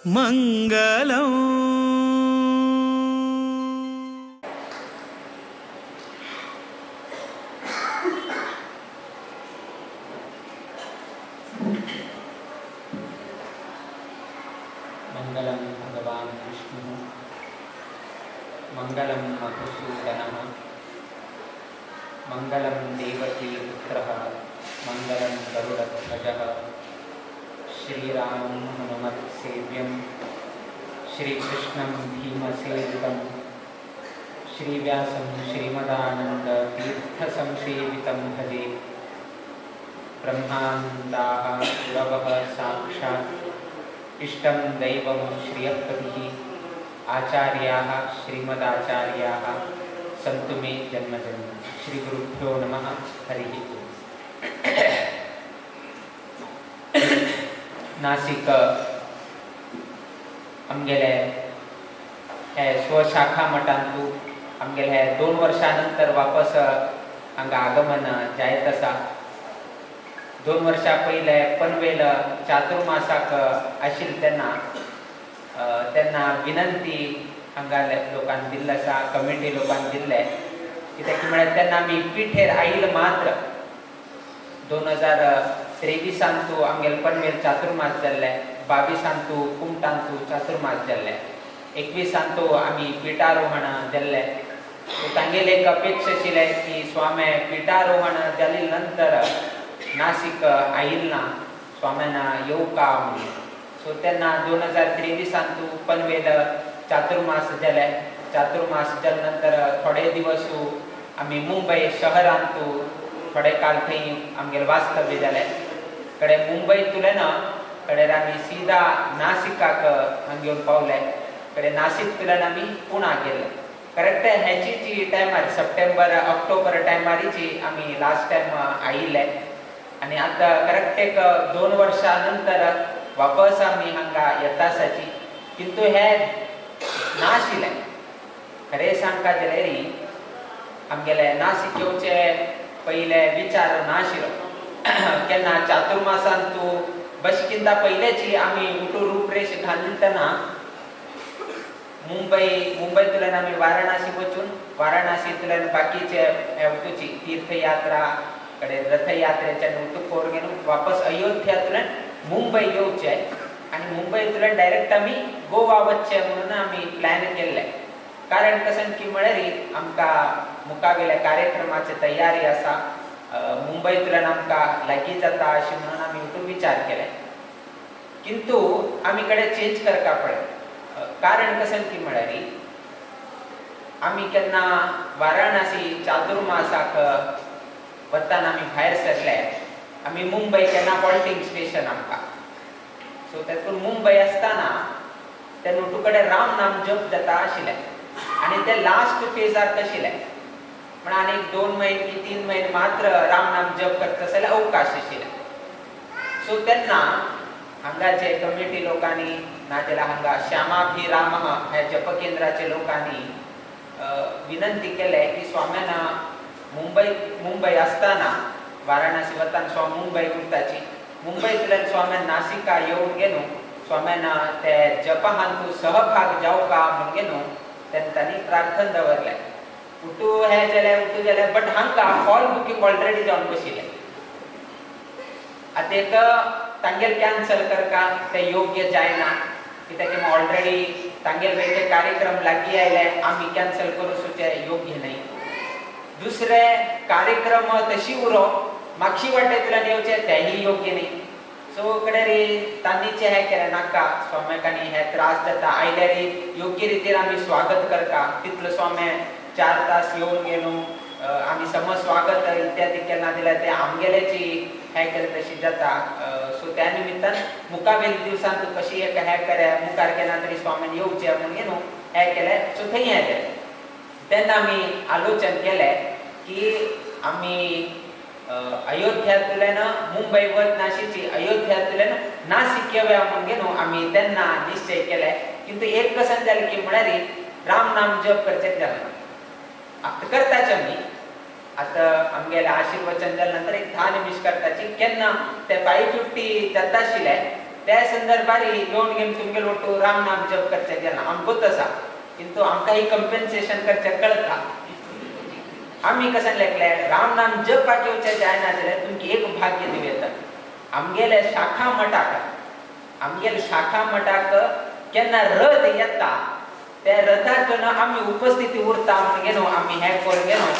मंगलम। मंगलम भगवान विष्णु, मंगलम मधुसूदनः, मंगलम देवकी पुत्रः, मंगलम गरुडध्वजः। श्रीरामं हनुमत्सेव्यं, श्रीकृष्णं भीमसेवितं, श्रीव्यासं श्रीमदानन्दतीर्थसंसेवितं भजे। ब्रह्मान्ताः गुरवः साक्षात् इष्टं दैवं श्रियपतिः, आचार्याः श्रीमदाचार्याः सन्तु मे जन्म जन्म। श्री गुरुभ्यो नमः। हरिः ओम्। नासिक आमगेले हे स्वशाखा मठांतु आमगेले 2 वर्षां नंतर वापस हांगा आगमन जायत आसा। 2 वर्षां पयले पनवेल चातुर्मासाक आशिल्ले तेन्ना तेन्ना विनंती हांगा लोकांक दिल्ली आसा, कमिटी लोकांक दिल्ले कित्याक म्हळ्यार तेन्ना आमी पिठेर आयल मात्र 2023 आमगेले पनवेल चातुर्मास जाल्ले, 22 कुमटांतु चातुर्मास जाल्ले, 21 आमी पिठारोहण जाल्ले। तांगेले एक अपेक्षा आशिल्लें की स्वामी पिठारोहण जाले नंतर नासिक आयल ना, स्वाम्याना येवका म्हणून। सो तेन्ना 2023 पनवेल चातुर्मास जाले। चातुर्मास जाले नंतर थोडे दिवस आमी मुंबय शहरांतु थोडे काल थंय आमगेले वास्तव्य जालें। कडे मुंबयतुल्यान कडेर आमी सीधा नासिकाक हांगा येवन पावले। कडे नासिकतुल्यान आमी पुणा गेले। करेक्ट हेची जी टायमार सप्टेंबर ऑक्टोबर टायमारीची आमी लास्ट टायम आयिल्ले आनी आतां करेक्ट एक 2 वर्षां नंतर वापस आमी हांगा येता आसाची। किंतु हे नाशिल्लें। खरें सांगता जाल्यार आमगेले नासिक येवचे पयले विचार नाशिल्लो। केन्ना चातुर्मासान तूं बशकिंता पयलेची आमी उठू रूपरेश घालतना मुंबयतल्यान आमी वाराणसी वचून वाराणसींतल्यान बाकीचे उठूची तीर्थयात्रा कडे रथयात्रेच्यान उठू करून घेवन वापस अयोध्यांतल्यान मुंबय येवचे आनी मुंबयतल्यान डायरेक्ट आमी गोवा वचचे म्हणून आमी प्लॅन केल्ले। कारण कशें की म्हळ्यार आमकां मुखावेल्या कार्यक्रमाची तयारी आसा, मुंबयतल्यान आमकां लागीं जाता अशें म्हणून आमी उठून विचार केले। किंतु आमी कडेन चेंज करपा पडलें। कारण कशें की म्हळ्यार आमी केन्ना वाराणसी चातुर्मासाक वतना आमी भायर सरले, आमी मुंबय केन्ना हॉल्टिंग स्टेशन आमकां, सो तातूंत मुंबय आसतना ते नोटू कडेन राम नाम जप जाता आशिल्लें आनी ते लास्ट फेजार आशिल्लें म्हण आनी 2 म्हयने की 3 म्हयने मात्र राम नाम जप करता जाल्यार अवकाश आशिल्ले। सो तेन्ना हांगाचे कमिटी लोकांनी नाजाल्यार हांगा श्यामाभिराम ह्या जप केंद्राचे लोकांनी विनंती केले की स्वाम्याना मुंबय आसतना वाराणसी वतान स्वामी मुंबय उरताची, मुंबयतल्यान स्वाम्यान नासिका येवन गेलो स्वाम्याना ते जपहांतू सहभाग जावका म्हूण गेलो तेन्ना तांणी प्रार्थना दवरलें। उठू हे जालें उठू जालें बट हांकां हॉल बुकींग ऑलरेडी जावन बशिल्लें। आतां एक तांगेल कॅन्सल करका तें योग्य जायना कित्याक ऑलरेडी तांगेल वेगळे कार्यक्रम लागीं आयले, आमी कॅन्सल करूं सुचें योग्य न्हय। दुसरे कार्यक्रम तशी उरो मागशी वाटेंतल्यान येवचें तेंय योग्य न्ही। सो कडेन तांणीचें हें केलें नाका स्वाम्याकांनी हे त्रास जाता आयल्यार योग्य रितीन आमी स्वागत करता तितलो स्वामे 4 तास येवन गेलो आमी समज स्वागत इत्यादी केन्ना दिल्यार तें आमगेल्याची हें केलें तशी जाता। सो त्या निमित्तान मुखावेल दिवसान तूं कशी एक हें करे मुखार केन्ना तरी स्वाम्यान येवचें म्हणून न्हू हें केलें। सो थंय हें जालें तेन्ना आमी आलोचन केलें की आमी अयोध्यांतल्यान मुंबय वच नाशिची अयोध्यांतल्यान नासिक येवया म्हणून न्हू आमी तेन्ना निश्चय केले। किंतु एक कशें जालें की म्हळ्यार राम नाम जप करचें जालें आतां करताच आमी आतां आमगेलें आशीर्वचन जाल्या नंतर एक 10 निमिश करताची केन्ना ते 5:50 जाता आशिल्लें त्या संदर्भार येवन घेवन तुमगेले ಒಟ್ಟು राम नाम जप करचे गेला आमकां गोत आसा किंतु आमकां ही कंपेन्सेशन करचें कळता. आमी कशें लेखले राम नाम जपाक येवचें जायना जाल्यार तुमकां एक भाग्य दिवं येता. आमगेले शाखा मठाक, आमगेले शाखा मठाक केन्ना रथ येता त्या रथाक आमी उपस्थिती उरता म्हणून न्हू आमी हें करून न्हू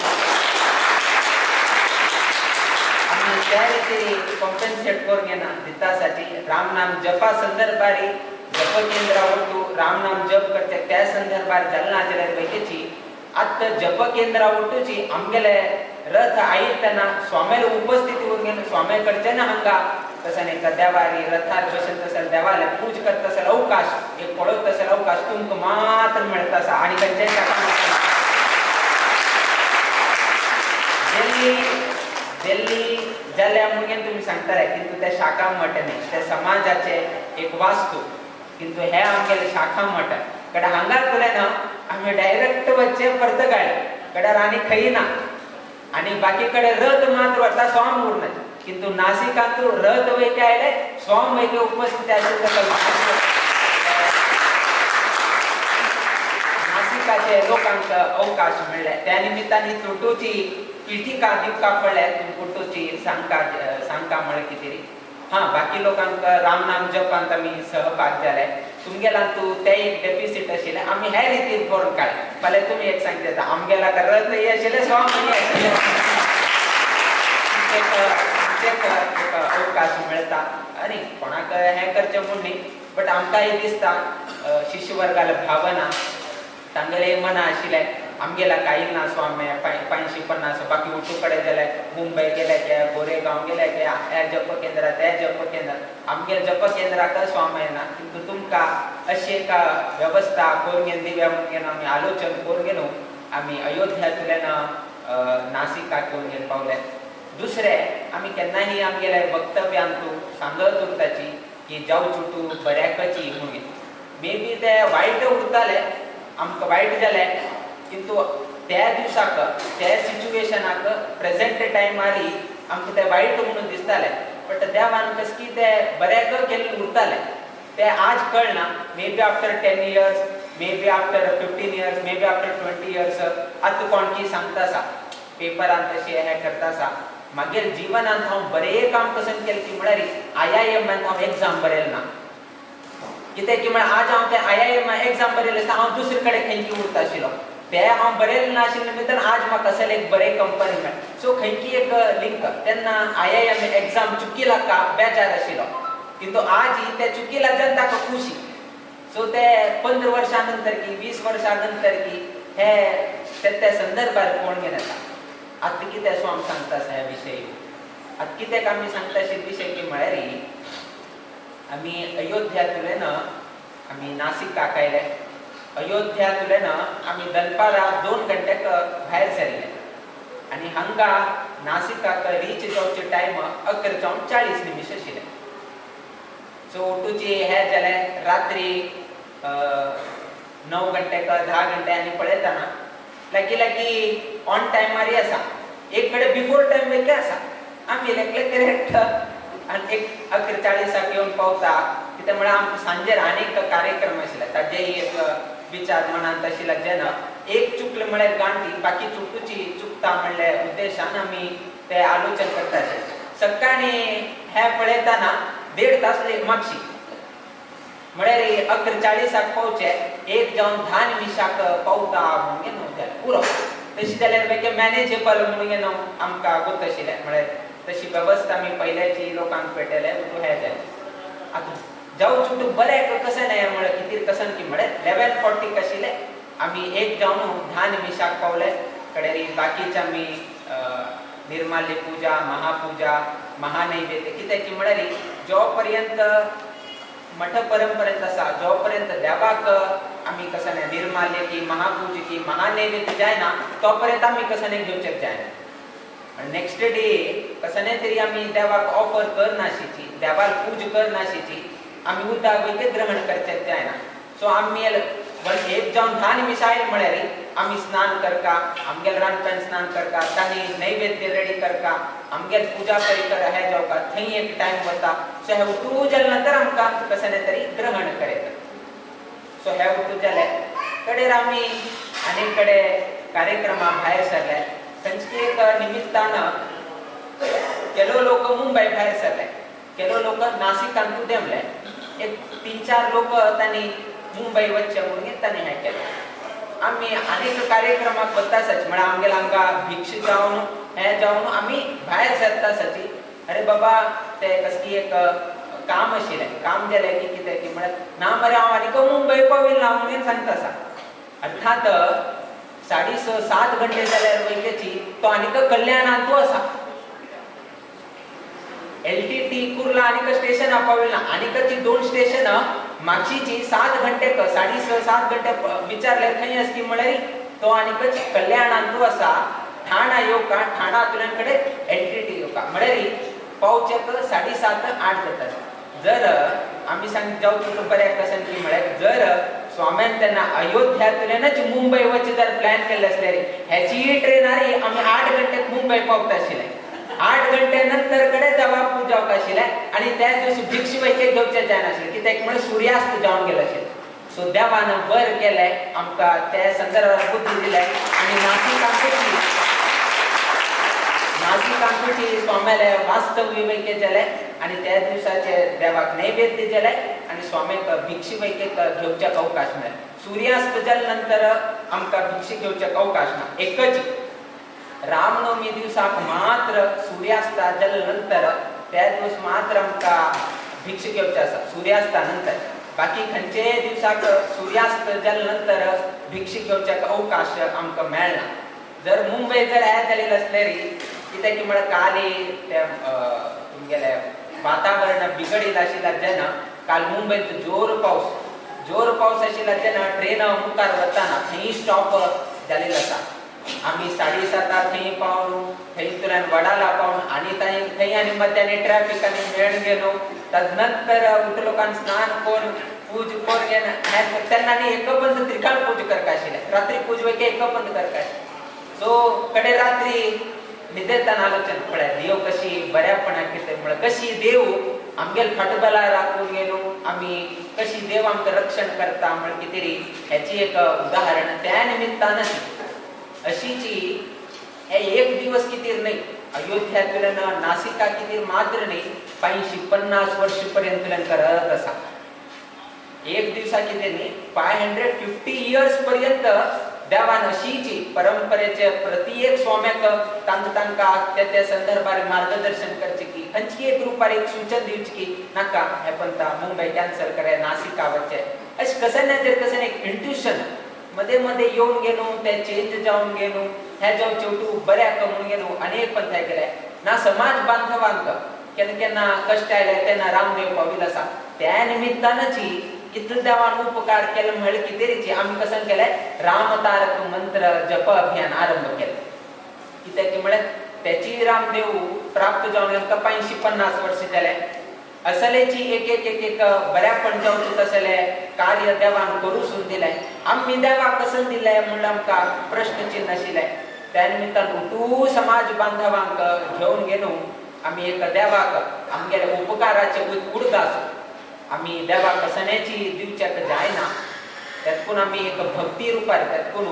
आमी त्या रितीन कॉम्पेन्सेट करून घेना दितासाठी राम नाम जपा संदर्भारी जप केंद्रा ಒಟ್ಟು राम नाम जप करचे त्या संदर्भार जालना जाल्यार पैकीची आतां जप केंद्रा ಒಟ್ಟುची आमगेले रथ आयतना स्वाम्याले उपस्थिती उरून स्वाम्या कडचे ना हांगा तसं एका देवारी रथार बसून तसं देवाला पूज करता असेल अवकाश एक पळोवत असेल अवकाश तुमकां मात्र मेळता आसा. आनी खंयच्याय शाखा दिल्ली दिल्ली जाल्या म्हणून तुमी सांगताले किंतु त्या शाखा मठ न्ही, त्या समाजाचे एक वास्तू, किंतु हे आमगेले शाखा मठ कडे हांगा तुले ना आमी डायरेक्ट वच्चे पर्तगाळ कडार आनी खंय ना आनी बाकी कडे रथ मात्र वता स्वाम उरना, किंतु नासिकांतु रथ वैके आयले स्वाम वैके उपस्थित आशिल्ले नासिकाचे लोकांक अवकाश मेळ्ळे. त्या निमित्तान ही तुटूची पिठिका दिवपाक पडल्या तुमकां सांगका सांगका म्हळ्यार कितें हां बाकी लोकांक राम नाम जपांत आमी सहभाग जाले तुमगेला तूं ते एक डेफिसीट आशिल्लें आमी हे रितीन करून काडलें. फाल्यां तुमी एक सांगता आमगेला रथ आशिल्लें स्वामी आशिल्लें एक अवकाश मेळटा आनी कोणाक हें करचें म्हूण न्ही, बट आमकांय दिसता शिष्यवर्गाले भावना तांगेले मना आशिल्लें आमगेला कांय ना स्वामी 550 बाकी उठू कडेन गेले मुंबय गेले के गोरेगांव गेले के ह्या जप केंद्रा त्या जप केंद्र आमगे जप केंद्राक स्वामी येना, किंतु तुमकां अशी एक वेवस्था करून घेवन दिवया म्हणून आमी आलोचन करून घेवन आमी अयोध्यांतल्यान नासिकाक येवन घेवन पावले. दुसरें आमी केन्नाय आमगेले वक्तव्यांतू सांगत उरताची की जावं चुटू बऱ्याकची म्हणून मे बी ते वायट उरताले आमकां वायट जालें, किंतु त्या दिवसाक त्या सिच्युएशनाक प्रेजेंट टायमारी आमकां ते वायट म्हणून दिसताले, बट देवान कस की ते बऱ्याक केल्ले उरताले ते आज कळना. Maybe after 10 years, maybe after 15 years, maybe after 20 years आतां कोण की सांगता आसा पेपरान तशें हें करता आसा. मागीर जिवनांत हांव बरें काम कशें केलें की म्हळ्यार IIM हांव एग्जाम बरयलें ना, कित्याक की म्हळ्यार आज हांव ते IIM exam बरयलें आसता हांव दुसरे कडेन खंयची उरता आशिल्लो, ते हांव बरयलें ना आशिल्लें निमित्तान आज म्हाका कसले एक बरें कंपनी मेळ्ळें. सो खंयची एक लिंक तेन्ना IIM exam चुकीला का बेजार आशिल्लो, किंतु आज ही त्या चुकीला जनताक खुशी. सो ते 15 वर्षां नंतर की 20 वर्षां नंतर की हे त्या संदर्भार कोण घेवन येता. आतां कितें सो आमी सांगता आसा ह्या विशयी आतां कित्याक आमी सांगता अशे विशय की म्हळ्यार आमी अयोध्यांतल्यान आमी नासिकाक आयले. अयोध्यांतल्यान आमी दनपारां 2 घंट्याक भायर सरले आनी हांगा नासिकाक रीच जावचे टायम 11:40 आशिल्लें. सो उठूची हें जालें रात्री 9 घंट्याक 10 घंटे आनी पळयतना लागीं लागीं ऑन टायमारी आसा, एक कडेन बिफोर टायम वेगळे आसा. आमी लेखले करेक्ट आनी एक 11:40 येवन पावता कित्याक म्हळ्यार आमकां सांजेर आनीक कार्यक्रम आशिल्ले ताजेय एक विचार मनांत आशिल्ले जेन्ना एक चुकलें म्हळ्यार गांठी बाकी चुकूची चुकता म्हणल्या उद्देशान आमी ते आलोचन करता आशिल्ले. सकाळीं हें पळयतना 1.5 तास मागशी म्हळ्यार 11:40 पावचे 1:10 पावता म्हणून न्हू जालें पुरो. तशी जाल्यार बेगीन मॅनेजेबल म्हणून न्हू आमकां गोत आशिल्लें म्हळ्यार तशी वेवस्था आमी पयल्याची लोकांक पेटयले हें जालें. आतां जावं चुटू बरें कशें न्हय म्हळ्यार कितें कशें की म्हळ्यार 11:40 आशिल्लें आमी 1:10 पावले. कडेन बाकीचे आमी निर्माल्य पूजा महापूजा महानैवेद्य कित्याक की म्हळ्यार जो पर्यंत मठ परंपरेंत आसा जो पर्यंत देवाक आमी कशें न्हय निर्माल्य की महापूजा की महानैवेद्य जायना तो पर्यंत आमी कशें न्हय घेवचें जायना. नेक्स्ट डे कशें न्हय तरी आमी देवाक ऑफर करनाशिची देवाक पूज करनाशिची आमी उदक वयते ग्रहण करचें जायना. सो आमी एक जावन 10 निमिषां आयल म्हळ्यार आमी स्नान करका, आमगेले रांदप्यान स्नान करका, तांणी नैवेद्य रेडी करका, आमगेले पुजा परिकर हे जावका, थंय एक टायम वता. सो हे उठू जाले नंतर आमकां कशें तरी ग्रहण करता. सो हे उठू जाले कडेर आमी आनी कडे कार्यक्रमा भायर सरले. खंयची एक निमित्तान केलो लोक मुंबय भायर सरले, केलो लोक नासिकांतू देंवले, एक 3-4 लोक तांणी मुंबय वचचे म्हणून तांणी हें केलें. आमी अनेक कार्यक्रमाक वता सच म्हळ्यार आमगेले हांगा भिक्ष जावन हें जावन आमी भायर सरता सची. अरे बाबा ते कसली एक काम आशिल्लें, काम जालें की कितें की म्हळ्यार ना मरे हांव आनीक मुंबय पाविल्लो ना म्हणून सांगता आसा. अर्थात 6.30-7 घंटे जाल्यार वयतेची तो आनीक कल्याणांतू आसा. LTT Kurla आनीक स्टेशना पाविल्लो ना, आनीक ती 2 स्टेशनां मागशीची 7 घंटे 6.30-7 घंटे विचारले खंय आसली म्हळ्यार तो आनीक कल्याणांतू आसा. ठाणा येवका, ठाणांतल्यान कडेन LTT येवका म्हळ्यार पावचेक 7.30-8 जाता. जर आमी सांग जावं तुका बऱ्याक कशें की म्हळ्यार जर स्वाम्यान तेन्ना अयोध्यांतल्यानच मुंबय वचचे जर प्लॅन केल्लें आसल्यार हेची ट्रेनार आमी 8 घंट्याक मुंबय पावता आशिल्ले. 8 घंटे नंतर कडे जावप जावंक आशिल्लें आनी त्याच दिवस भिक्ष वैकेक घेवचें जायनाशिल्लें कित्याक म्हळ्यार सुर्यास्त जावन गेलो आशिल्लें. सो देवान बरें केलें आमकां त्या संदर्भार बुद्धी दिले आनी नासिकांतूची स्वाम्याले वास्तव्य वैके जालें आनी त्या दिवसाचे देवाक नैवेद्य जालें आनी स्वाम्याक भिक्ष वैकेक घेवच्याक अवकाश मेळ्ळें. सुर्यास्त जाले नंतर आमकां भिक्ष घेवच्याक अवकाश ना. एकच रामनवमी दिवसाक मात्र सूर्यास्ता जाले नंतर त्या दिवस मात्र आमकां भिक्ष घेवचें आसा सूर्यास्ता नंतर. बाकी खंयचेय दिवसाक सूर्यास्त जाले नंतर भिक्ष घेवच्याक अवकाश आमकां मेळना. जर मुंबय जर हें जालें आसल्यार कित्याक की म्हळ्यार काली ते तुमगेलें वातावरण बिगडिल्लें आशिल्लें जेन्ना काल मुंबयत जोर पावस आशिल्लो जेन्ना ट्रेन मुखार वताना थंय स्टॉप जालेलो आसा. आमी 7:30 थंय पावन थंयतल्यान वडाला पावन आनी थंय आनी मध्यानी ट्रॅफिक आनी मेळून गेलो. तदनंतर उठलो लोकांनी स्नान करून पूज करून घेवन तेन्ना आनी एकबंद त्रिकाळ पूज करता आशिल्लें. रात्री पूज वयके एकबंद करता आशिल्लें. सो कडे रात्री न्हिदेताना आलोचन पळय देव कशी बऱ्यापणाक कितें म्हळ्यार कशी देव आमगेले फाटबला राखून गेलो, आमी कशी देव आमकां रक्षण करता म्हळ्यार कितें तरी हेची एक उदाहरण त्या निमित्तान अशीची हे एक दिवस कितीर न्ही अयोध्यांतल्यान नासिका कितीर मात्र न्ही 550 वर्ष पर्यंतल्यान करत आसा. एक दिवसा कितें न्ही 550 इयर्स पर्यंत देवान अशीची परंपरेचे प्रति एक स्वाम्याक तांकां तांकां त्या त्या संदर्भार मार्गदर्शन करचें की खंयची एक रुपार एक सूचन दिवचें की नाका हे पंता मुंबय कॅन्सल करे नासिका वचचें अशें कशें ना जर कशें एक इंट्युशन मध्ये मध्ये येवन गेलो ते चेंज जावन गेलो हे जावन चेवटू बऱ्याक म्हणून गेलो अनेक पंथा केले ना समाज बांधवांक केन्ना केन्ना कश्ट आयले तेन्ना रामदेव पाविल्लो आसा. त्या निमित्तानची इतलो देवान उपकार केलो म्हळ्यार कितें आमी कशें केलें रामतारक मंत्र जप अभियान आरंभ केलें. कित्याक की म्हळ्यार तेची रामदेव प्राप्त जावन आमकां 550 वर्स जाले. असलेची एक एक एक एक बऱ्यापण जावचें तसलें कार्य देवान करूं दिलें. आमी देवाक कशें दिलें म्हणल्यार आमकां प्रश्न चिन्ह आशिल्लें. त्या निमित्तान उठू समाज बांधवांक घेवन गेलो आमी एक देवाक आमगेले उपकाराचे उडगास आमी देवाक सण्याची दिवच्याक जायना. त्यातून आमी एक भक्ती रुपार त्यातून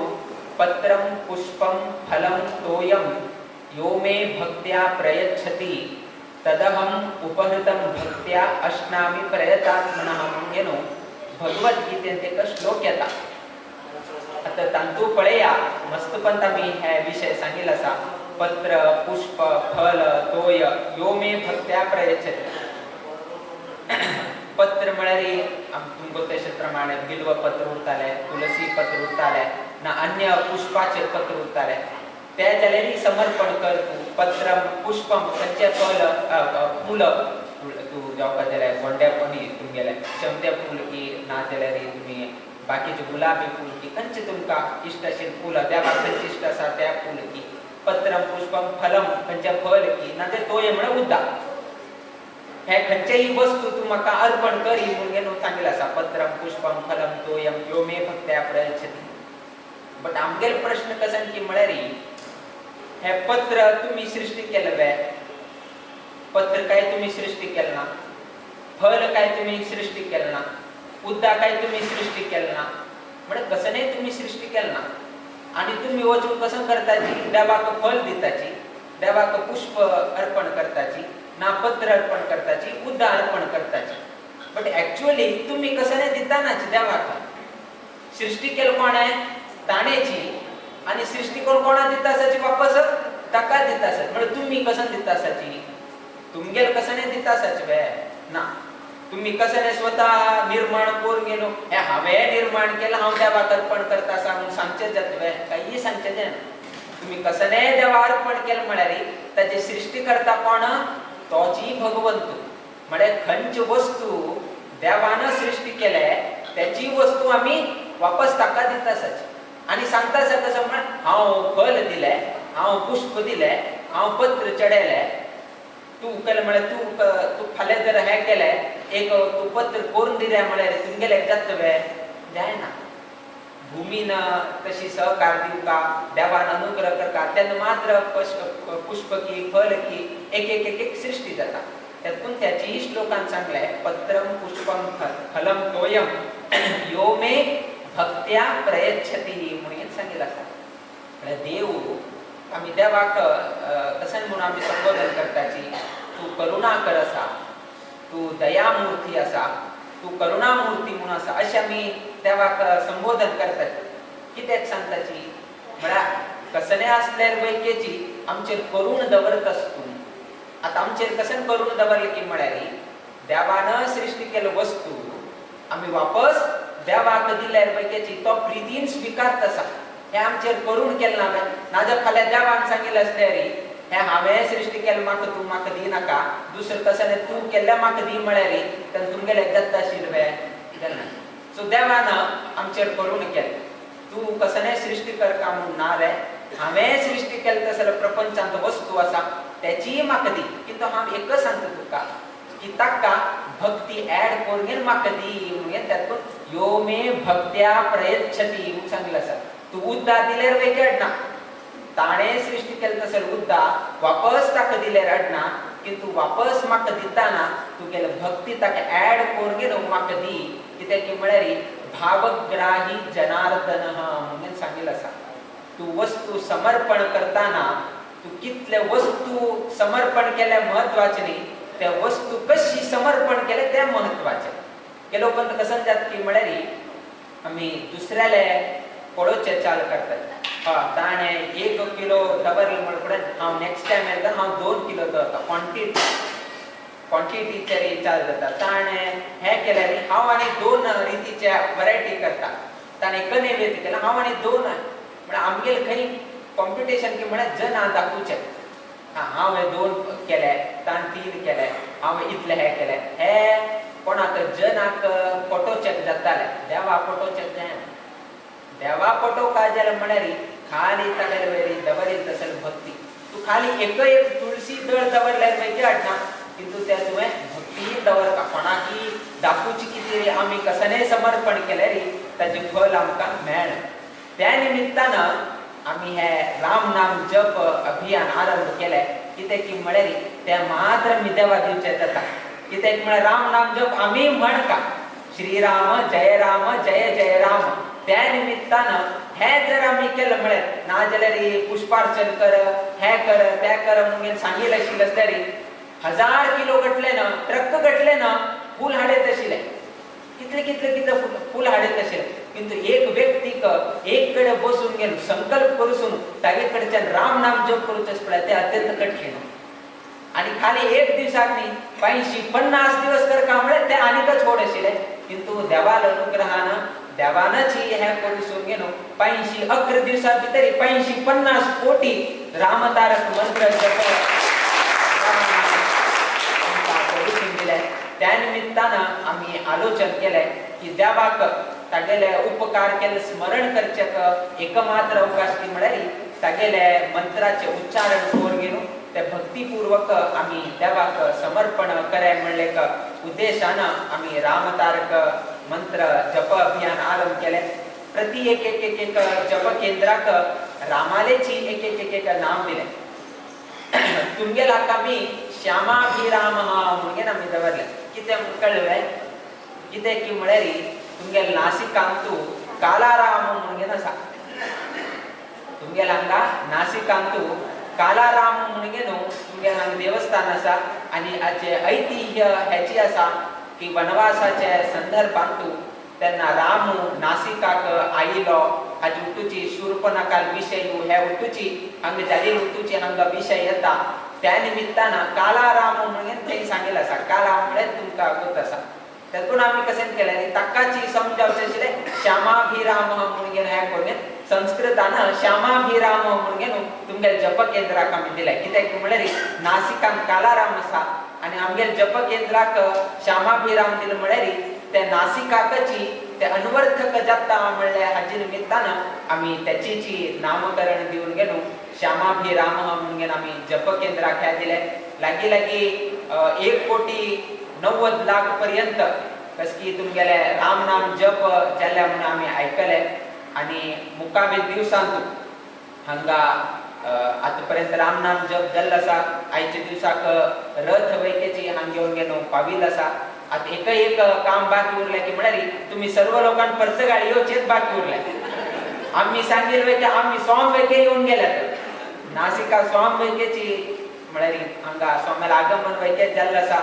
पत्रम पुष्पम फलम तोयम यो मे भक्त्या प्रयच्छति तदहम उपहृतम भक्त्या अश्नामि प्रयतात्मनः म्हणून भगवद्गीतेंत एक श्लोक येता. आतां तांतू पळया मस्तपंत आमी हे विशय सांगिल्लो आसा. पत्र पुष्प फल तोय यो मे भक्त्या प्रयच्छति. पत्र म्हळ्यार तुमकां तशे प्रमाणे बिल्व पत्र उरतालें, तुलसी पत्र उरतालें ना अन्य पुष्पाचेर पत्र उरतालें ते जाल्यार समर्पण कर तूं. पत्रम पुष्पम खंयचें फल फूल तूं जावपा जाल्यार गोंड्या न्ही तुमगेलें शेंवतें फूल की ना जाल्यार तुमी बाकीचे गुलाबी फूल की खंयचें तुमकां इश्ट आशिल्लें फूल देवाक खंयचें इश्ट आसा त्या फूल की पत्रम पुष्पम फलम खंयचें फल की ना ते तोय म्हळ्यार उदक. हे खंयचेय वस्तू तूं म्हाका अर्पण करी म्हणून सांगिल्लें आसा. पत्रम पुष्पम फलम तोयम यो मे भक्त्या प्रयच्छति. बट आमगेलो प्रश्न कसं की म्हळ्यार हे पत्र तुमी सृष्टी केलें वे, पत्र काय तुमी सृष्टी केलें ना, फल काय तुमी सृष्टी केलें ना, उद्दा काय तुमी सृष्टी केलें ना, म्हळ्यार कसं तुमी सृष्टी केलें ना. आनी तुमी वचून कसं करताची, देवाक फल दिताची, देवाक पुष्प अर्पण करताची ना, पत्र अर्पण करताची, उद्दा अर्पण करताची. बट एक्चुअली तुमी कसं दितानाच देवाक. सृष्टी केलं कोण आहे? ताणेची. आनी सृष्टी कोण कोणा दिता आसाची वापस ताका दिता आसात. म्हळ्यार तुमी कसं दिता आसाची, तुमगेल कसं दिता आसाची वे ना. तुमी कसं स्वतः निर्माण करून गेलो, हे हांवें निर्माण केलं हांव देवाक अर्पण करता आसा म्हणून सांगचें जाता वे? कांय सांगचें जायना. तुमी कसं देवा अर्पण केलें म्हळ्यार ताची सृष्टी करता कोण? तोची भगवंत. म्हळ्यार खंयची वस्तू देवान सृष्टी केले त्याची वस्तू आमी वापस ताका दिता आसाची. आनी सांगता आसा कसं म्हण, हांव फल दिलें, हांव पुष्प दिलें, हांव पत्र चडयलें, तूं केलें म्हळ्यार तूं तूं फाल्यां जर हें केलें एक तूं पत्र करून दिलें म्हळ्यार तुमगेलें जाता वे? जायना. भुमीन तशी सहकार दिवका, देवान अनुग्रह करका, तेन्ना मात्र पुष्प की फल की एक एक एक एक सृष्टी जाता. त्यातून त्याची श्लोकान सांगलें पत्रम पुष्पम फलम तोयम यो मे भक्त्या प्रयच्छति म्हणून सांगितलं आसा. म्हळ्यार देव आमी देवाक कशें म्हणून आमी संबोधन करताची, तूं करुणा कर आसा, तूं दयामूर्ती आसा, तूं करुणामूर्ती म्हणून आसा, अशें आमी देवाक संबोधन करतात. कित्याक सांगताची म्हळ्यार कसलें आसल्यार वैकेची आमचेर करूण दवरत आसतूं. आतां आमचेर कशें करूण दवरलें की म्हळ्यार देवान सृष्टी केल्लो वस्तू आमी वापस देवाक दिल्यार वैकेची तो प्रितीन स्विकारत आसा. हें आमचेर करूण केलें ना. नाजाल्यार फाल्यां देवान सांगिल्लें आसल्यार हें हांवें सृष्टी केलें म्हाका तूं म्हाका दिनाका, दुसरें कसलें तूं केल्लें म्हाका दी म्हळ्यार तेन्ना तुमगेलें जाता आशिल्लें वे? जालें. सो देवान आमचेर करूण केलें, तूं कसलें सृष्टी करका म्हूण ना रे, हांवें सृष्टी केलें तसलें प्रपंचांत वस्तू आसा तेचीय म्हाका दी, किंतु हांव एकच सांगता तुका की ताका भक्ती एड करून म्हाका दी म्हणून तातूंत यो मे भक्त्या प्रयच्छति म्हणून सांगिल्लें आसा. तूं उद्दा दिल्यार वेगळें ना, ताणें सृष्टी केलें तसलें उद्दा वापस ताका दिल्यार अडना, किंतु वापस म्हाका दिताना तुगेले भक्ती ताका एड करून म्हाका दी. कित्याक की म्हळ्यार भावग्राही जनार्दन म्हणून सांगिल्लें आसा. तूं वस्तू समर्पण करताना तूं कितले वस्तू समर्पण केल्या म्हत्वाचें न्ही, त्या वस्तू कशी समर्पण केले तें म्हत्वाचें. केलो उपरांत कसं जाता की म्हळ्यार आमी दुसऱ्याले पळोवचें चाल करतात. ताणें 1 किलो दवरलें म्हणून हांव नेक्स्ट टायम येता हांव 2 किलो दवरता, क्वॉन्टिटी क्वॉन्टिटीचेर चाल जाता. ताणें हें केल्यार हांव आनी 2 रितीच्या वरायटी करता, ताणें एक नैवेद्य केला हांव आनी 2, म्हळ्यार आमगेले खंय कॉम्पिटिशन की म्हळ्यार जना दाखोवचें, हांव हे 2 केले, ताणें 3 केले, हांव इतलें हें केलें. हे कोणाक जनाक पटोवचें जातालें, देवा पटोवचें जायना. देवा पटोवपाक जाल्यार म्हळ्यार खाली तागेले वयर दवरीत तसले भक्ती. तूं खाली एक एक तुळसी दळ दवरल्यार मागीर हाडना, किंतु त्या तुवें भक्ती दवरता. कोणाकी दाखोवची कितें रे आमी कसलें समर्पण केलें रे ताचें फल आमकां मेळना. त्या निमित्तान आमी हे राम नाम जप अभियान आरंभ केलें. कित्याक की म्हळ्यार तें मात्र आमी देवा दिवचें जाता. कित्याक म्हळ्यार राम नाम जप आमी म्हणका श्रीराम जय राम जय जय राम. त्या निमित्तान हें जर आमी केलें म्हळ्यार नाजाल्यार पुष्पार्चन कर, हें कर, तें कर म्हणून सांगिल्लें आशिल्लें आसल्यार 1000 किलो घटले ना, ट्रक घटले ना, फूल हाडयत आशिल्लें, कितले कितले कितले फूल हाडयत आशिल्लें. किंतु एक व्यक्तीक एक कडेन बसून घेवन संकल्प करूसून तागे कडच्यान राम नाम जप करूचें पळय तें अत्यंत कठीण. आनी खाली एक दिवसाक न्ही 85-50 दिवस करका म्हळ्यार तें आनीकच व्हड आशिल्लें. किंतु देवाल अनुग्रहान देवानच हें करूसून घेवन 85-11 दिवसां भितर 85-50 कोटी रामतारक मंत्र जप करूसून दिलें. त्या निमित्तान आमी आलोचन केलें की देवाक तागेले उपकार केले स्मरण करचें एकमात्र अवकाश की म्हळ्यार तागेले मंत्राचें उच्चारण करून घेवन ते भक्तिपूर्वक आमी देवाक समर्पण करे म्हणले उद्देशान आमी रामतारक मंत्र जप अभियान आरंभ केले। प्रति एक एक एक एक जप केंद्राक रामालेची एक एक एक एक नाम दिले। तुमगेलाक आमी श्यामाभिराम म्हणून आमी दवरले। कितें कळ्ळें कितें की म्हळ्यार तुमगेल नासिकांतू कालाराम म्हणून आसा। तुमगेल हांगा नासिकांतू कालाराम म्हणून तुमगेल हांगा देवस्थान आसा आनी हाचे ऐतिह्य हेची आसा की वनवासाचे संदर्भांतू तेन्ना रामू नासिकाक आयिलो हाजी उठूची शूर्पणखाल विशय हे उठूची हांगा जाली उठूची हांगा विशय येता त्या निमित्तान कालाराम म्हणून थंय सांगिल्लें आसा। काला म्हळ्यार तुमकां गोत आसा। तातूंत आमी कशें केलें ताकाची समजावचें आशिल्लें श्यामाभिराम म्हणून हें करून संस्कृतान श्यामाभिराम म्हणून तुमगेल जप केंद्राक आमी दिलें। कित्याक म्हळ्यार नासिकांत कालाराम आसा आनी आमगेल जप केंद्राक श्यामाभिराम दिलें म्हळ्यार ते नासिकाकची ते अन्वर्थक जाता म्हणल्यार हाजे निमित्तान आमी त्याची नामकरण दिवन गेलो श्यामाभिराम म्हणून आमी जप केंद्राक हें दिलें। लागीं लागीं 1,90,00,000 पर्यंत कसकी तुमगेले राम नाम जप जाल्या म्हणून आमी आयकले आनी मुखावेल दिवसांत हांगा आतां पर्यंत राम नाम जप जाल्लो आसा। आयच्या दिवसाक रथ वैकेची हांगा घेवन गेलो पाविल्लो आसा। आतां एक एक काम बाकी उरलें की म्हळ्यार तुमी सर्व लोकांक पर्तगाळी येवचेच बाकी उरलें। आमी सांगिल्लें की आमी स्वाम वैके येवन गेल्यात नासिका स्वाम वैकेची म्हळ्यार हांगा स्वाम्याला आगमन वैकेच जाल्लो आसा।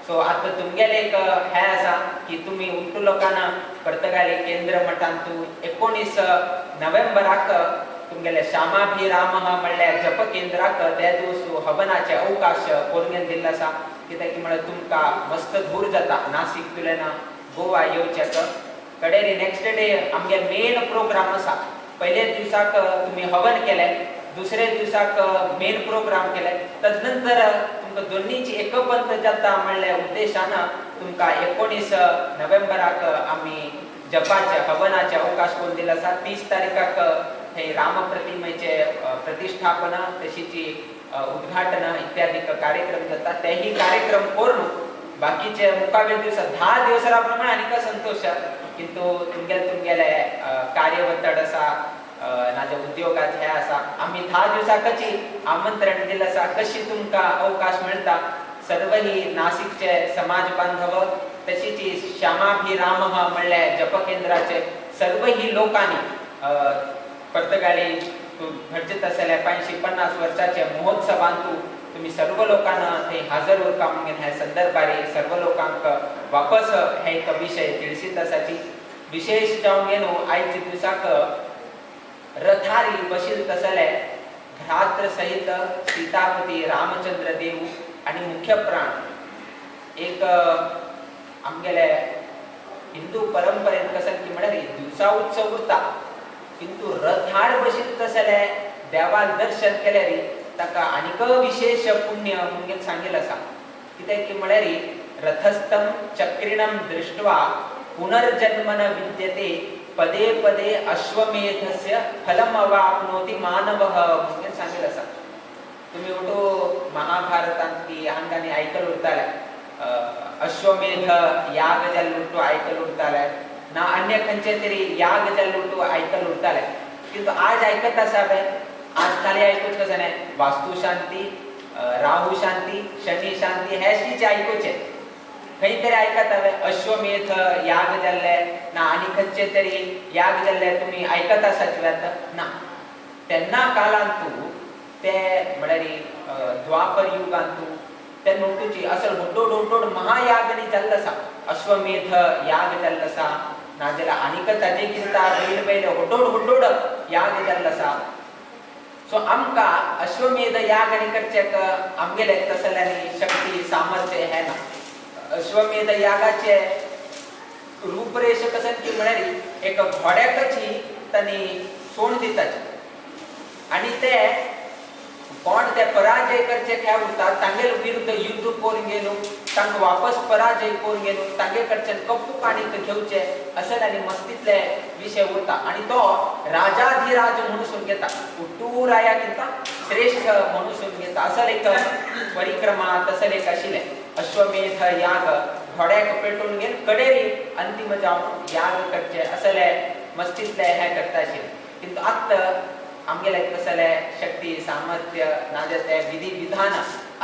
सो आतां तुमगेलें एक हें आसा की तुमी उट्टू लोकांना पर्तगाळी केंद्र मठांतू 19 नोव्हेंबराक तुमगेले श्यामाभिराम म्हणल्यार जप केंद्राक त्या दिवस हवनाचे अवकाश कोरून दिल्लो आसा। कित्याक की म्हळ्यार तुमकां मस्त दूर जाता नासीक तुल्यान गोवा येवच्याक। कडेन नेक्स्ट डे आमगे मेन प्रोग्राम आसा। पयले दिवसाक तुमी हवन केलें, दुसरे दिवसाक मेन प्रोग्राम केले, तदनंतर तुमकां दोन्हीची एकबंध जाता म्हणल्या उद्देशान तुमकां 19 नोव्हेंबराक आमी जपाचे हवनाचे अवकाश करून दिलो आसा। 30 तारखाक थंय रामप्रतिमेचे प्रतिष्ठापना तशीची उद्घाटन इत्यादी कार्यक्रम जाता। तेही कार्यक्रम करून बाकीचे मुखावेल दिवसा 10 दिवसा प्रमाणे आनीक संतोष किंतु तुमगेले तुमगेले कार्यवतड आसा नाजाल्यार उद्योगाचे हे आसा। आमी 10 दिवसाकची आमंत्रण दिलें आसा कशी तुमकां अवकाश मेळटा। सर्वही नासिकचे समाज बांधव तशीच श्यामाभिराम म्हणल्यार जप केंद्राचे सर्वही लोकांनी पर्तगाळी घडचेत आसल्या 550 वर्साचे महोत्सवांतू तुम्ही सर्व लोकांना थंय हजर उरका म्हणून ह्या संदर्भार सर्व लोकांक वापस हे एक विशय तिळसीत आसाची। विशेष जावन न्हू आयच्या दिवसाक रथारी बशील तसले भ्रात्र सहित सीतापती रामचंद्र देव आनी मुख्य प्राण एक आमगेले हिंदू परंपरेन कशें की म्हळ्यार दिवसा उत्सव उरता किंतु रथार बशील तसले देवाल दर्शन केल्यार ताका आनीक विशेष पुण्य म्हणून सांगिल्लें आसा। कित्याक की म्हळ्यार रथस्थम चक्रिणम दृष्ट्वा पुनर्जन्म न विद्यते पदे पदे अश्वमेधस्य फलम अवाप्नोति मानवः म्हणून सांगिल्लें आसा। तुमी उठो महाभारतांत की हांगांनी आयकल उरताले अश्वमेध याग जाल्लो उठो आयकल उरताले ना अन्य खंयचे तरी याग जाल्लो उठो आयकल उरताले किंतु आज आयकत आसा पळय आज खाली आयकूच कशें न्हय वास्तु शांती राहू शांती शनी शांती हें आयकुचें खंय तरी आयकत हांवें अश्वमेध याग जाल्ले ना आनी खंयचे तरी याग जाल्ले तुमी आयकत आसात आतां ना। तेन्ना कालांतू ते म्हळ्यार द्वापर युगांतू ते नोटूची असल होड्डोड होड्डोड महायागनी जाल्लो आसा अश्वमेध याग जाल्लो आसा नाजाल्यार आनीक ताजे कितें वयले वयले होड्डोड होड्डोड याग जाल्लो आसा। सो आमकां अश्वमेध याग आनी करचें आमगेले तसल्यांनी शक्ती सामर्थ्य हें ना। अश्वमेध यागाचे रूपरेश कशें की म्हळ्यार एक घोड्याकची तांणी सोण दिताची आनी ते कोण ते पराजय करचे खेळ उरता तांगेल विरुद्ध युद्ध करून गेलो तांकां वापस पराजय करून गेलो तांगे कडच्यान कप्पू काणीक घेवचे अशें आनी मस्तीतले विशय उरता आनी तो राजाधिराज म्हणून घेता उट्टू राया किंता श्रेष्ठ म्हणून घेता असल एक परिक्रमा तसल एक आशिल्लें अश्वमेध याग घोड्याक पेटोवन घेवन कडेरी अंतिम जावन याग करचे असले मस्तींतले हें करता आशिल्लें. किंतु आत्तां आमगेले तसले शक्ती सामर्थ्य नाजाल्यार ते विधी विधान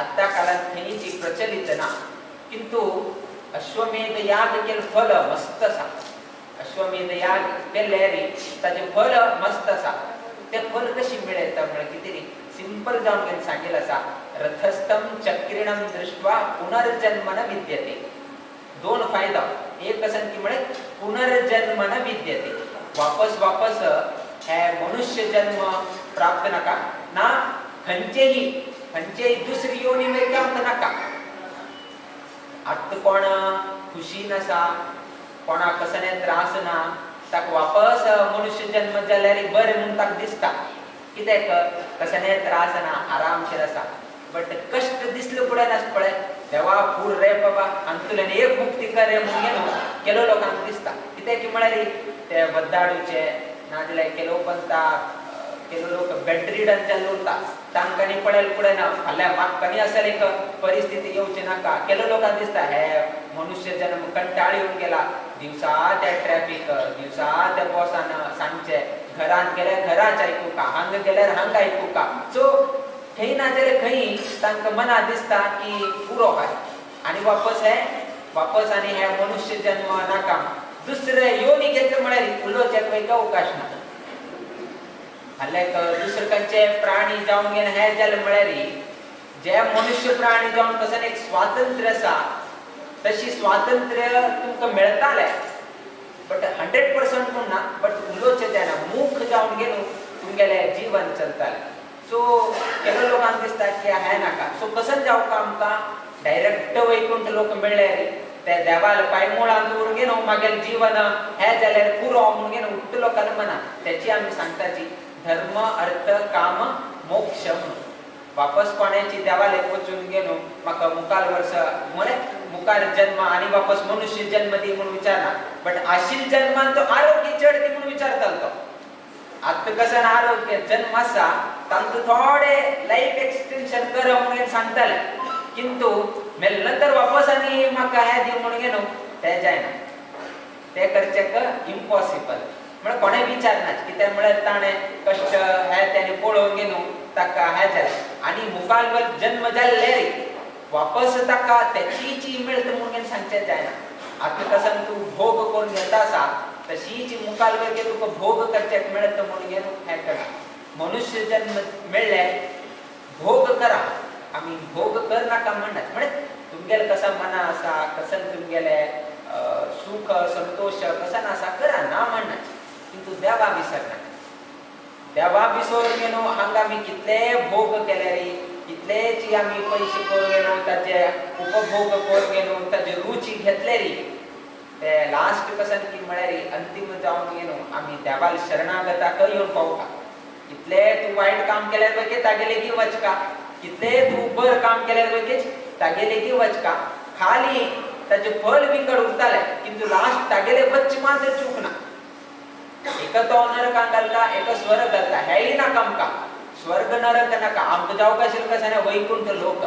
आत्तां काळांत खंयची प्रचलित ना. किंतु अश्वमेध याग केल्लें फल मस्त आसा. अश्वमेध याग केल्ले ताजें फल मस्त आसा. तें फल कशें मेळयता म्हळ्यार कितें सिंपल जावन सांगेल आसा रथस्थम चक्रिणम दृष्ट्वा पुनर्जन्म न विद्यते. दोन फायदा, एक आसा की म्हळ्यार पुनर्जन्म न विद्यते, वापस वापस हे मनुष्य जन्म प्राप्त नाका ना खंयचेही खंयचेही दुसरी योनी वयता आमकां नाका. आतां कोण खुशीन आसा, कोणाक कसले त्रास ना, ताका वापस मनुष्य जन्म जाल्यार बरें म्हूण ताका दिसता. कित्याक कसले त्रास ना, आरामशीर आसा. बट कश्ट दिसले फुडें नासता पळय देवा पूर रे बाबा हातूंतल्यान एक मुक्ती कर रे म्हणून न्हू केलो लोकांक दिसता. कित्याक म्हळ्यार ते वद्दाडूचे नाजाल्यार केलो पंता केलो लोक बेडरिडन जाल्ले उरता तांकांनी पळयले फुडें ना फाल्यां म्हाका असेल एक परिस्थिती येवची नाका. केलो लोकांक दिसता हे मनुष्य जन्म कंटाळ येवन गेला, दिवसा त्या ट्रॅफिक, दिवसा त्या बॉसान सांगचे, घरांत गेल्यार घराच आयकुका, हांगा गेल्यार हांगा आयकुका. सो खंय ना जाल्यार खंय तांकां मना दिसता की पुरो काय आनी वापस हे वापस आनी हे मनुष्य जन्म नाका. दुसरे योनी घेतले म्हळ्यार उलोवच्याक वयता अवकाश ना. फाल्यां दुसरे खंयचे प्राणी जावन घेवन हे जालें म्हळ्यार जे मनुष्य प्राणी जावन कसो एक स्वातंत्र्य आसा तशी स्वातंत्र्य तुमकां मेळटालें बट 100% म्हूण ना, बट उलोवचें जायना, मूख जावन घेवन तुमगेलें जीवन चलतालें. सो केलो लोकांक दिसता की हें नाका. सो कसं जावका आमकां डायरेक्ट वैकुंठ लोक मेळ्ळे ते देवाल पांयमुळां दवरून घेवन मागीर जीवन हें जाल्यार पुरो म्हणून घेवन उठ्ठ लोकांना मना. तेची आमी सांगताची धर्म अर्थ काम मोक्ष म्हणून. वापस कोणाची देवालय वचून घेवन म्हाका मुखार वर्स म्हळ्यार मुखार जन्म आनी वापस मनुष्य जन्म दी म्हणून विचारना, बट आशिल जन्मान तो आरोग्य चड दी म्हणून विचारतालो तो. आतां कसं आरोग्य जन्म आसा तांकां थोडे लायफ एक्सटेन्शन कर म्हणून सांगताले, किंतु मेले नंतर वापस आनी म्हाका हें दी म्हणून न्हू तें जायना, तें करचें इम्पॉसिबल. म्हळ्यार कोणें विचारना कित्याक म्हळ्यार ताणें कश्ट हें तेणें पळोवन घेवन ताका हें जालें आनी मुखार जन्म जाल्ले रे वापस ताका तेचीच मेळटा म्हणून सांगचें जायना. आतां कसं तूं भोग करून घेता आसा तशीच मुखार वयर तुका भोग करचें मेळटा म्हणून हें करा. मनुष्य जन्म मेळ्ळे भोग करा, आमी भोग कर नाका म्हणनात. म्हळ्यार तुमगेलें कसं मना आसा, कसं तुमगेलें सुख संतोष कसं आसा करा ना म्हणनात, किंतु देवा विसरनाका. देवा विसरून न्हू हांगा आमी कितले भोग केले रे, कितलेची आमी पयशे करून न्हू ताचे उपभोग करून न्हू ताची रुची घेतले रे, ते लास्ट कसं की म्हळ्यार अंतिम जावन न्हू आमी देवाल शरणागताक येवन पावता. कितले तूं वायट काम केल्यार वगे तागेले की वचका, कितले तूं बरें काम केल्यार वगेच तागेले की वचका, खाली ताचें फल विंगड उरतालें किंतु लास्ट तागेले वच मात्र चूक ना. एक तो नरकान घालता, एक स्वर्ग घालता, हेंय नाका आमकां. स्वर्ग नरक नाका आमकां जावंक आशिल्लें कशें वैकुंठ लोक,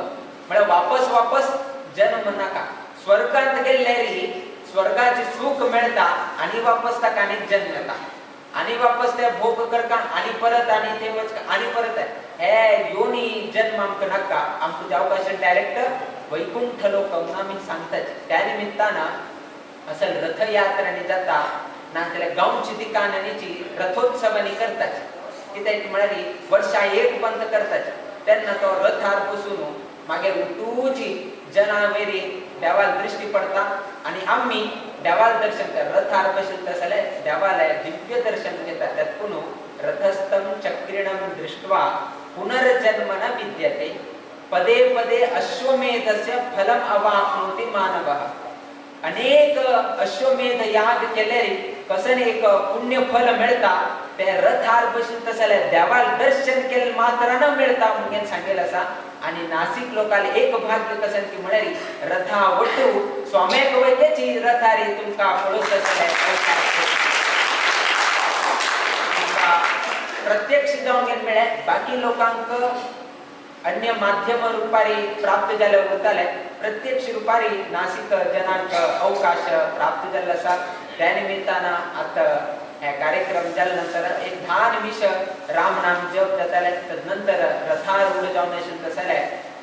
म्हळ्यार वापस वापस जन्म नाका. स्वर्गांत गेल्ले री स्वर्गाचें सूख मेळटा आनी वापस ताका आनीक जन्म येता आनी वापस ते भोग करता आनी परत आनी ते वच आनी परत हे योनी जन्म आमकां नाका. आमकां जावंक आशिल्लें डायरेक्ट वैकुंठ लोक म्हणून आमी सांगतात. त्या निमित्तान असल रथयात्रांनी जाता नाजाल्यार गांवची दिकानांनी रथोत्सवांनी करतात. कित्याक म्हळ्यार वर्सा एक बंद करतात तेन्ना तो रथार बसून मागीर उठूची जना वयरी देवाल दृश्टी पडता आनी आमी देवाल दर्शन करता. रथार बशिल्ले जाल्यार देवाले दिव्य दर्शन घेता. त्यातून रथस्थम चक्रिणम दृष्ट्वा पुनर्जन्म न विद्यते पदे पदे अश्वमेधस्य फलम अवाप्नोति मानवः. अनेक अश्वमेध याग केले कसन एक पुण्य फल मेळटा ते रथार बसून तसले देवाल दर्शन केले मात्र न मेळटा म्हणून सांगेल आसा. आनी नासिक लोकांले एक भाग्य कसन की म्हळ्यार रथा वटू स्वाम्याक वयतेची रथारी तुमकां पळोवंक आसले प्रत्यक्ष जावन घेवन मेळ्ळे बाकी लोकांक अन्य माध्यम रुपारी प्राप्त जाल्ले उरताले प्रत्यक्ष रुपारी नासिक जनांक अवकाश प्राप्त जाल्लो आसा. त्या निमित्तान आतां हे कार्यक्रम जाले नंतर एक 10 निमिष राम नाम जप जाताले. तदनंतर रथारूढ जावन आशिल्लें तसले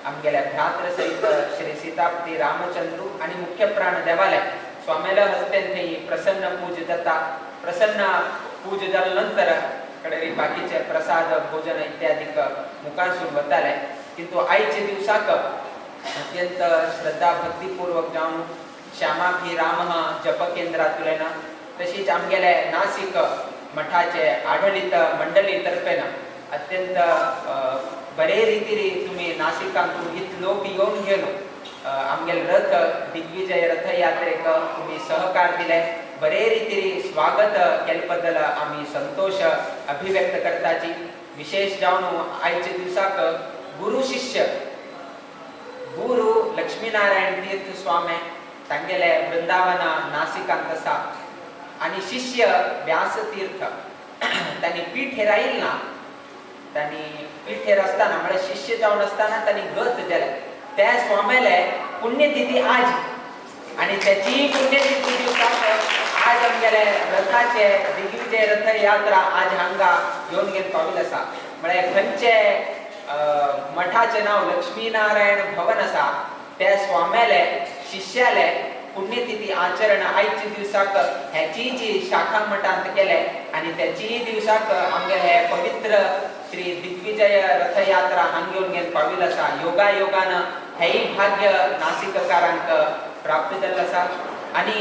आमगेल्या भ्रात्र सहित श्री सीतापती रामचंद्रू आनी मुख्य प्राण देवाले स्वाम्याल्या हस्तेन थंय प्रसन्न पूज जाता. प्रसन्न पूज जाले नंतर कडे बाकीचे प्रसाद भोजन इत्यादी मुखासून वताले. किंतु आयचे दिवसाक अत्यंत श्रद्धा भक्तिपूर्वक जावन श्यामाभिराम जप केंद्रांतल्यान तशीच आमगेले नासिक मठाचे आडळीत मंडळी तर्फेन अत्यंत बरे रितीरी तुमी नासिकांतून इतलो येवन गेलो आमगेले रथ दिग्विजय रथयात्रेक तुमी सहकार दिले बरे रितीरी स्वागत केले बद्दल आमी संतोष अभिव्यक्त करताची. विशेष जावन आयचे दिवसाक गुरु शिष्य गुरु लक्ष्मीनारायण तीर्थ स्वामी तांगेले वृंदावन नासिकांत आसा आनी शिष्य व्यासतीर्थ तांणी पीठेर आयल ना तांणी पीठेर आसतना म्हळ्यार शिष्य जावन आसतना तांणी गत जाले त्या स्वाम्याले पुण्यतिथी आज आनी त्याची पुण्यतिथी दिवसाक आज आमगेले रथाचे दिग्विजय रथयात्रा आज हांगा येवन घेवन पाविल्ले आसा. म्हळ्यार खंयचे मठाचें नांव लक्ष्मीनारायण भवन आसा त्या स्वाम्याले शिष्याले पुण्यतिथी आचरण आयच्या दिवसाक ह्याची जी शाखा मठांत केले आनी त्याचीय दिवसाक आमगेले हे पवित्र श्री दिग्विजय रथयात्रा हांगा येवन घेवन पाविल्ले आसा. योगायोगान हेय भाग्य नासिककारांक प्राप्त जाल्लें आसा आनी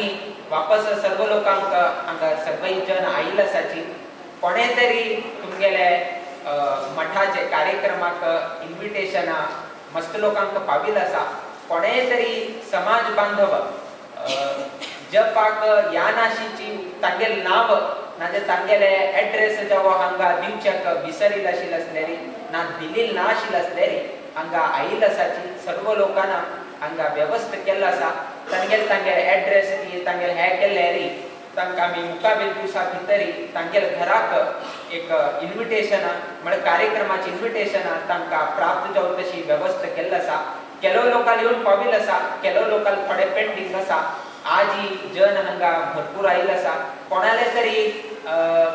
वापस सर्व लोकांक हांगा सगळे जन आयिल्ले आसाची. कोणे तरी तुमगेले मठाचे कार्यक्रमाक इन्विटेशन मस्त लोकांक पाविल्लें आसा. कोणे तरी समाज बांधव जपाक ह्या नाशीची तांगेले नांव नाजाल्यार तांगेले एड्रेस जावं हांगा दिवच्याक विसरिल्ले आशिल्ले आसलेरी ना दिल्ली ना आशिल्ले आसलेरी हांगा आयिल्ले आसाची. सर्व लोकांना हांगा वेवस्था केल्लो आसा. तांगेले तांगेले एड्रेस तांगेले हे केल्ले री तांकां आमी मुखावेल दिवसा भितरी तांगेले घराक एक इन्विटेशन म्हळ्यार कार्यक्रमाचें इन्विटेशन तांकां प्राप्त जावन तशी वेवस्था केल्ली आसा. केलो लोकांक येवन पाविल्ले आसा केलो लोकांक थोडे पेंडींग आसा. आजी जन हांगा भरपूर आयिल्ले आसा. कोणाले तरी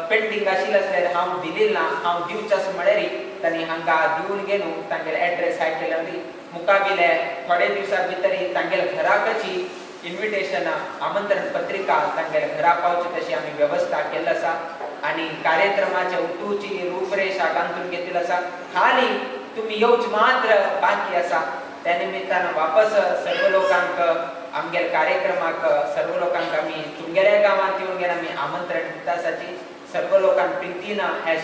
पेंडींग आशिल्लें आसल्यार हांव दिली ना हांव दिवचें आसा म्हळ्यार तांणी हांगा दिवन घेवन तांगेले एड्रेस हाय केले मुखाविले थोडे दिवसा भितरी तांगेले घराकची इन्विटेशन आमंत्रण पत्रिका तांगेले घरा पावची तशी आमी वेवस्था केल्ली आसा आनी कार्यक्रमाचे उतूची रूपरेशा गांथून घेतिल्ली आसा. खाली तुमी येवच मात्र बाकी आसा. त्या निमित्तान वापस सर्व लोकांक आमगेले कार्यक्रमाक सर्व लोकांक आमी तुमगेल्या गांवांत येवन गेले आमी आमंत्रण दिता आसाची. सर्व लोकांक प्रितीन हे